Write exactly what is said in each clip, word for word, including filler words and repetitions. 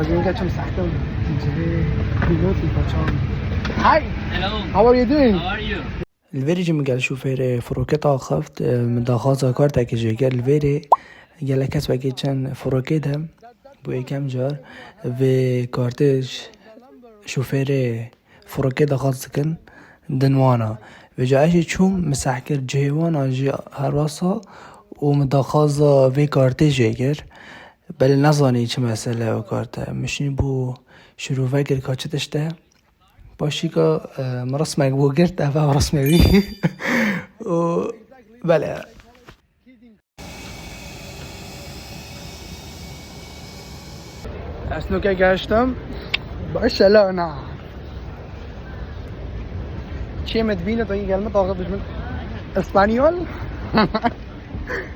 Zinga çim sehte û zincirê pîlotî paçan. Hi. Hello. How are you doing? How are you? Li vêrê jî min gel şofêrê firokê axaft, e, min daxwaza kartekê jê kir. Li vêrê gelek kes wekî çend firokê de bo yekem car vê kartê ş-, şofêrê firokê daxwaz dikin din wana. Vêca ez jî çûm, min seh kir cihê wana jî herwasa û min daxwaza vê kartê jê kir. Belê nezanî çi mesele ew karte. Min şîn bû şirove kir ka çi tişt e. Paşîka, e, min resmek bû girt, ev ev resmê wî. Û belê. Ez noke gehiştim Barcelona. Çê me dibîne, dayî gel me taxet dijmin. Espanyol?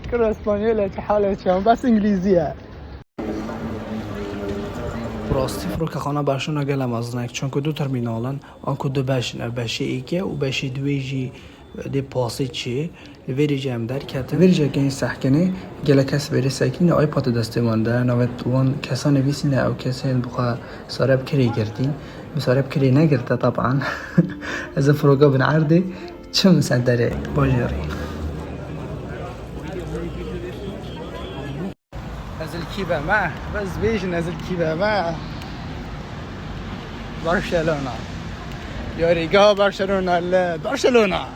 Kiro Espanyol e, çi hal e, çi? Bes İngilîzî ye. Bi rastî firokexana Barcelona gelek mezin e, çunku du termînal in, anku du beş in, ev beşê êkê û beşê duwê jî dê pasê çê. Li vêrê jî em derketin. Li vêrê jî em sehkenê, gelek kes vêrê sekîne, iPadê destê wan de, navê wan kesan nivîsîne, ew kesên bi xwe sareb kirê girtîn. Min sareb kirê negirte, teban. Ez ê firoka bin erdê çim senterê bajêrî. Ez li kî be me? Bes bêjin ez li kî be me? Barcelona. Yarîga Barcelona li Barcelona.